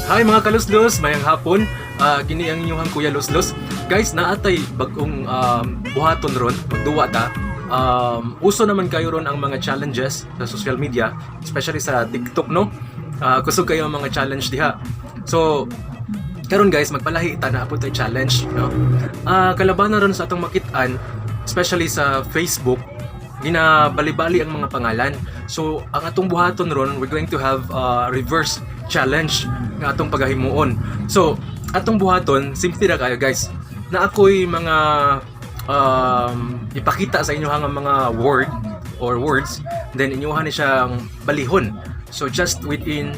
Hi, mga kaluslos, maayong hapon. Kini ang inyong Kuya Luslos. Guys, naa tay bagong buhaton ron, magduwa ta. Uso naman kayo ron ang mga challenges sa social media, especially sa TikTok, no? Kusog kayo ang mga challenge diha. So, karon guys, magpalahi ta naa pod tay challenge, no? Kalabanan ron sa atong makit-an, especially sa Facebook, ginabali-bali ang mga pangalan. So, ang atong buhaton ron, we're going to have a reverse challenge nga atong pagahimuon. So, atong buhaton, simple ra kayo, guys. Naa ko'y mga ipakita sa inyo nga mga word or words, then inyuhan ni siyang balihon. So, just within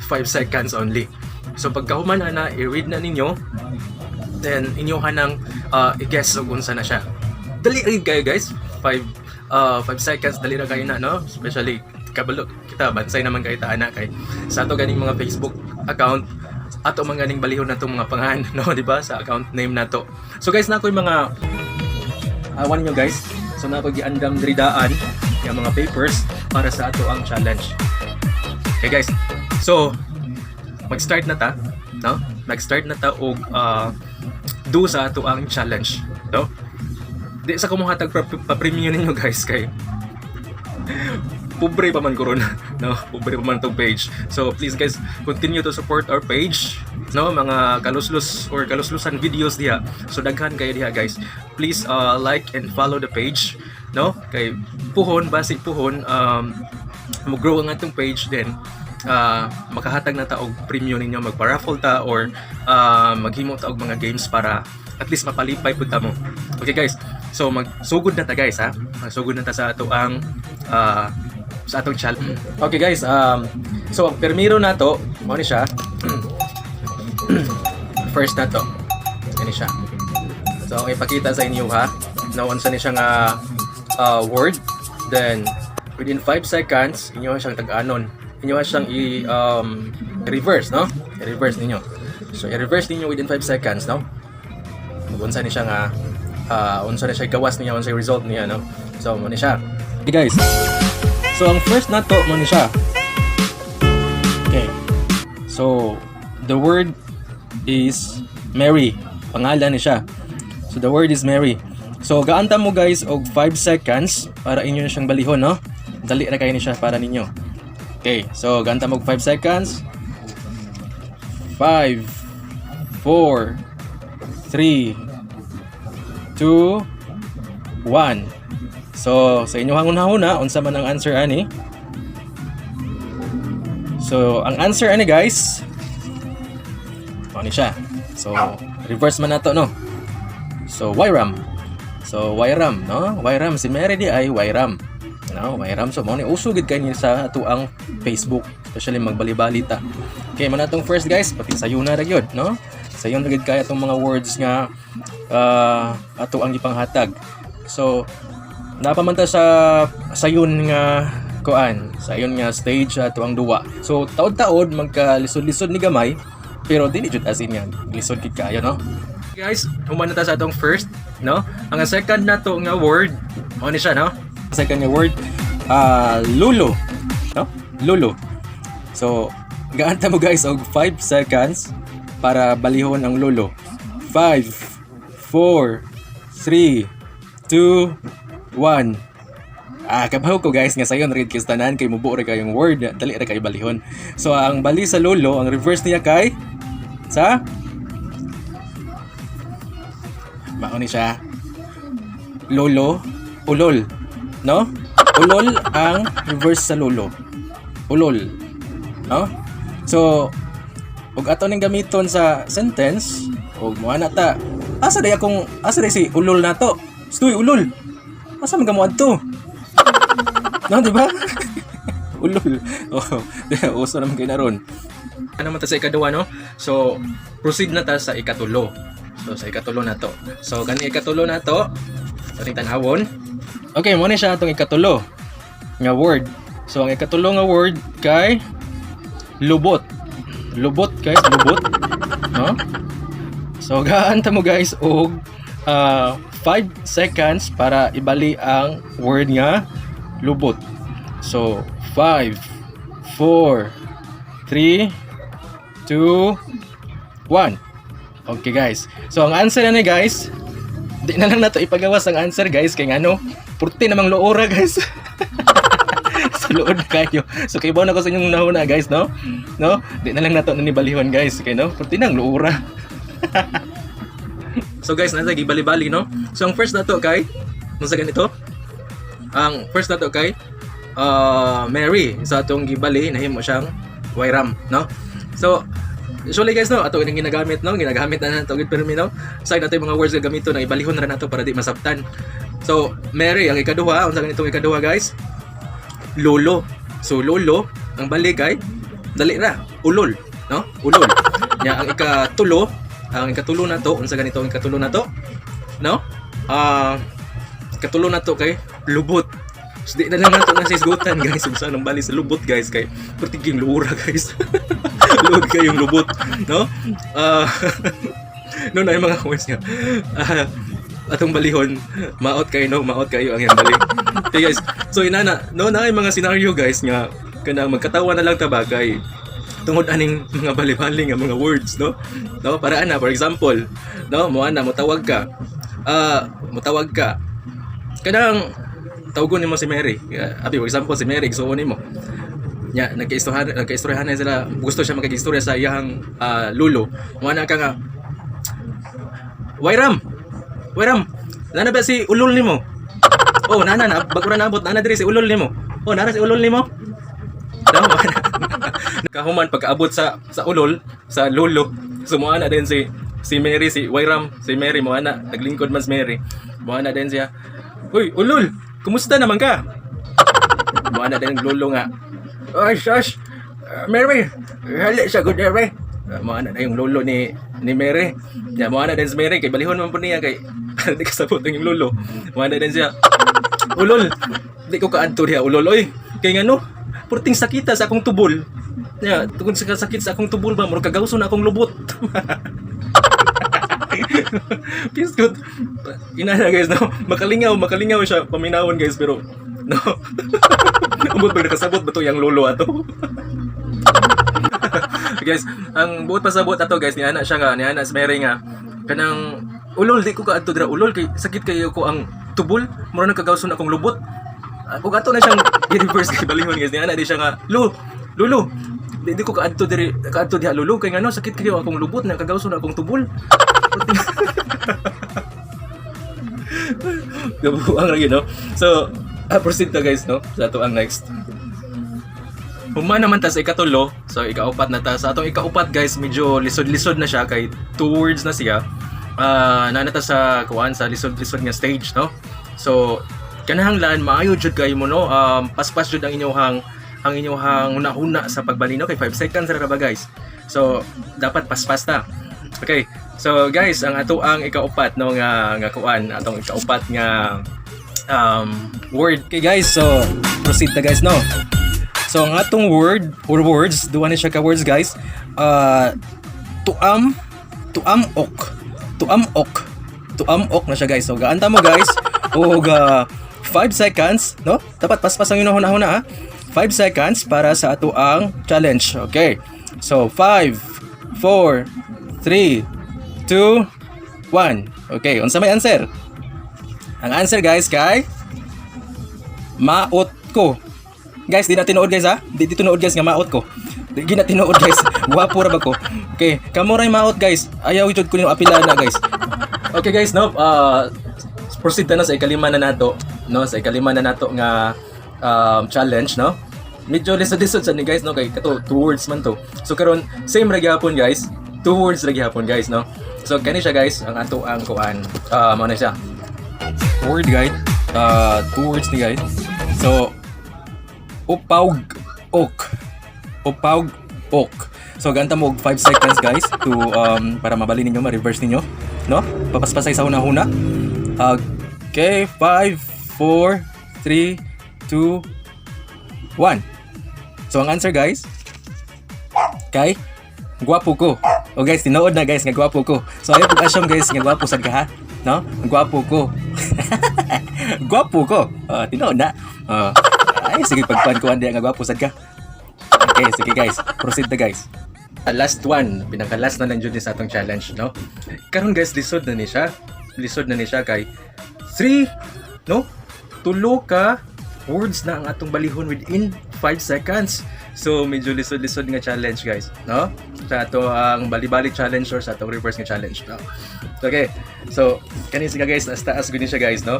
5 seconds only. So, pagkahuman ana, i-read na ninyo, then inyuhan ng i-guess og unsa na siya. Dali rin kayo, guys. 5 seconds, dali ra kayo na, no? Especially kabalo kita, bansay naman kay ta ana kay sa ato ganing mga Facebook account, ato man ganing balihon natong mga pangalan, no, di ba, sa account name nato. So guys, naa ko'y mga awan niyo, guys. So naa ko'y giandam diri daan yung mga papers para sa ato ang challenge. Okay guys. So mag-start na ta, no? Mag-start na ta og do sa ato ang challenge, no? Di sa ko mohatag pa-premium ninyo, guys, kay pobre pa man ko ron, no? Pobre pa man tong page. So please guys, continue to support our page, no? Mga kaluslos or kaluslusan videos diha. So daghan kayo diha, guys. Please like and follow the page, no? Kay puhon, basi puhon mo grow ang atong page, then makahatag na ta og premium ninyo, magpa-raffle ta or maghimo ta og mga games para at least mapalipay pud ta mo. Okay guys, so magsugod na ta, guys, ha. Magsugod na ta sa ato ang sa atong challenge. Okay guys, so ang permiro nato, mao ni siya. First na to. Kani siya. So ang ipakita sa inyo ha, no, unsa ni siya nga word, then within 5 seconds inyo siyang tag-anon. Inyo siyang i reverse, no? I-reverse ninyo. So i-reverse ninyo within 5 seconds, no? Unsa ni siya nga unsa ni siya gawas niya, unsa result niya, no? So mo ni siya. Okay guys. So ang first nato, mo ni siya. Okay. So the word is Mary. Pangalan ni siya. So the word is Mary. So gaanta mo, guys, og 5 seconds para inyo na siyang balihon, no? Dali ra kayo ni siya para ninyo. Okay, so gaanta mo og 5 seconds. 5, 4, 3, 2, 1. So sa inyong huna-huna, unsa man ang answer ani? So ang answer ani, guys, mao ni siya. So reverse man nato, no? So YRAM. So YRAM, no? YRAM si Mary di ay YRAM. No, YRAM. So mao ni uso gid kay sa atuang Facebook, especially magbali-bali ta. Okay, man atong first, guys, pati sayo na ra gyud, no? Sayon ra gyud kay atong mga words nga ato ang gipanghatag. So naa pa man ta sa sayon nga kuan, sayon nga stage ato ang duwa. So taod-taod magka lisod-lisod ni gamay, pero dili jud as in nga lisod gid kaayo, no? Guys, human na ta sa atong first, no? Ang second na to nga word, mao ni siya, no? Second nga word, lulo, no? Lulo. So, gaanta mo, guys, og 5 seconds para balihon ang lulo. 5, 4, 3, 2, 1. Ah, kabaw ko, guys, nga sayon read kis tanan kay mubuo ra kayong word, dali ra kay balihon. So ang bali sa lolo, ang reverse niya kay sa mao ni siya. Lolo, ulol. No? Ulol ang reverse sa lolo. Ulol. No? So, ug ato ning gamiton sa sentence, ug mo ana ta. Asa day akong asa day si ulol nato? Stoy ulol. Asa man ka mo adto? No, di ba? Ulol. Oh, uso naman kay naron. Ano man ta sa ikaduha, no? So, proceed na ta sa ikatulo. So, sa ikatulo na to. So, kani ikatulo na to, ating tanawon. Okay, mo ni siya atong ikatulo nga word. So, ang ikatulo nga word kay lubot. Lubot, guys, lubot. No? So, gaanta mo, guys, og 5 seconds para ibali ang word nga lubot. So, 5, 4, 3, 2, 1. Okay, guys. So ang answer na ni, guys, di na lang nato ipagawas ang answer, guys, kay ngano, purti namang luora, guys. Sa luod kayo. So kay na ko sa inyong nahuna, guys, no? No? Di na lang nato na nibalihon, guys, kay no, purti nang luora. So guys, nasa gibali-bali, no? So ang first nato kay unsa ganito? Ang first nato kay Mary sa atong gibali nahimo siyang Wairam, no? So usually, guys, no, ato ning ginagamit, no, ginagamit na nato gid permi, no. Sa nato yung mga words gagamiton na ibalihon ra nato para di masabtan. So Mary ang ikaduha, unsa ganitong ikaduha, guys? Lolo. So lolo, ang balik kay dali ra, ulol, no? Ulol. Nya ang ikatulo nato, unsa ganito ang ikatulo nato? No? Ikatulo nato kay lubot. So, di na lang nato na sa isgutan, guys, unsa nang bali sa lubot, guys, kay pertiging luura, guys. Luod kayong lubot, no? No na yung mga words nga. Atong balihon, maot kayo, no, maot kayo ang iyang bali. Okay, guys. So inana, no, na yung mga scenario, guys, nga kanang magkatawa na lang ta ba kay tungod aning mga bali-bali nga mga words, no? No, para ana, for example, no, mo ana motawag ka. Motawag ka. Kanang tawagon nimo si Mary. Abi, for example, si Mary igsuon nimo. Nya nagkaistoryahan nagkaistoryahan na sila, gusto siya makig-istorya sa iyang lulo. Mo ana ka nga, "Wairam. Wairam. Nana ba si ulol nimo?" "Oh, nana na, bago ra naabot, nana diri si ulol nimo." "Oh, nana si ulol nimo." No, kahuman pagkaabot sa ulol, sa lolo, sumuana na din si si Mary, si Wairam, si Mary mo ana, naglingkod man si Mary. Mo ana din siya. "Uy, ulol, kumusta naman ka?" Mo ana din ang lolo nga, "Ay, shush, Mary, hali sa good Mary." Mo ana na yung lolo ni Mary. Ya, mo ana din si Mary kay balihon man po niya kay di kasabot ang yung lolo. Mo ana din siya. "Ulol, di ko kaadto diha, ulol oy. Kay ngano, purting sakita sa akong tubol. Ya, tungod sa sakit sa akong tubol ba, murag kagawson na akong lubot." Peace good. Ina na, guys, no. Makalingaw, makalingaw siya paminawon, guys, pero no. Ambot ba nakasabot ba to yang lolo ato? Guys, ang buot pasabot ato, guys, ni ana siya nga, ni ana si Mary nga kanang, "Ulol, di ko kaadto dira, ulol, kay sakit kayo ko ang tubol, mura nang kagawson akong lubot." Ug ato na siyang i-reverse kay balihon, guys, ni ana di siya nga, "Lo, lolo, di ko kaadto diri kaadto diha, lolo, kay ngano, sakit kayo akong lubot na kagawson akong tubol." Gabuang lagi, no? So, proceed ta, guys, no? Sa ato ang next. Human naman ta sa ikatulo, so ikaupat na ta. Sa atong ikaupat, guys, medyo lisod-lisod na siya kay two words na siya. Naa na ta sa kuan sa lisod-lisod nga stage, no? So, kanahanglan maayo jud kayo mo, no? Paspas jud ang inyong huna-huna sa pagbalino kay 5 seconds ra ba, guys. So, dapat paspas ta. Okay. So, guys, ang ato ang ikaupat, no, nga kuan, atong ikaupat nga word. Okay, guys, so proceed ta, guys, no. So ang atong word or words, duha ni siya ka words, guys. Tuam tuam ok. Tuam ok. Tuam ok na siya, guys. So gaanta mo, guys, og 5 seconds, no? Dapat paspas ang inyong huna-huna ha. 5 seconds para sa ato ang challenge. Okay. So 5, 4, 3, 2, 1. Okay, unsa may answer? Ang answer, guys, kay maot ko. Guys, di na tinuod, guys, ha. Di tinuod, guys, nga maot ko. Di gina tinuod, guys. Gwapo ra ba ko? Okay, kamo ray maot, guys. Ayaw jud ko nimo apila na, guys. Okay, guys, no. Proceed ta na sa ikalima na nato, no? Sa ikalima na nato nga challenge, no? Medyo lisod-lisod sa ni, guys, no, kay kato two words man to. So karon same ra gyapon, guys. Two words ra gyapon, guys, no. So kani siya, guys, ang ato ang kuan. Mao na siya. Word guide. Two words ni, guys. So upawg ok. Upawg ok. So ganta mo og 5 seconds, guys, to para mabali ninyo, ma-reverse ninyo, no? Papaspasay sa huna-huna. Okay, 5, 4, 3, 2, 1. So ang answer, guys, kay gwapo ko. O guys, tinuod na, guys, nga gwapo ko. So ayaw pag assume, guys, nga gwapo sad ka ha. No? Gwapo ko. Gwapo ko. Tinuod na. Ay sige pagkuan-kuan diya nga gwapo sad ka. Okay, sige, guys. Proceed na, guys. Last one, pinaka-last na lang jud ni sa atong challenge, no? Karon guys, lisod na ni siya. Lisod na ni siya kay 3, no? Tulo ka words na ang atong balihon within 5 seconds. So medyo lisod-lisod nga challenge, guys, no? Sa ato ang bali-bali challenge or sa atong reverse nga challenge, no? Okay. So kani siya guys, taas taas gud ni siya guys, no?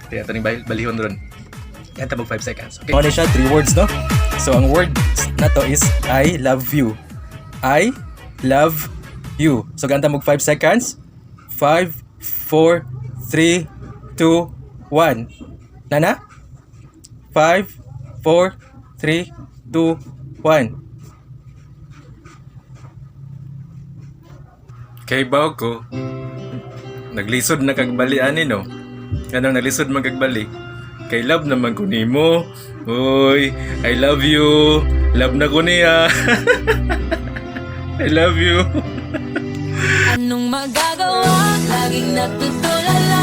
Kaya ato ning balihon ron. Yan tabog 5 seconds. Okay. Ano siya, three words, no? So ang word na to is "I love you." I love you. So ganta mo 5 seconds. 5, 4, 3, 2, 1. Nana? 5, 4, 3, 2, 1. Kay baw ko, naglisod na kagbali ani, no? Anong naglisod man kagbali? Kay love naman ko nimo. Uy, I love you. Love na ko niya. I love you. Anong magagawa? Laging natutulala.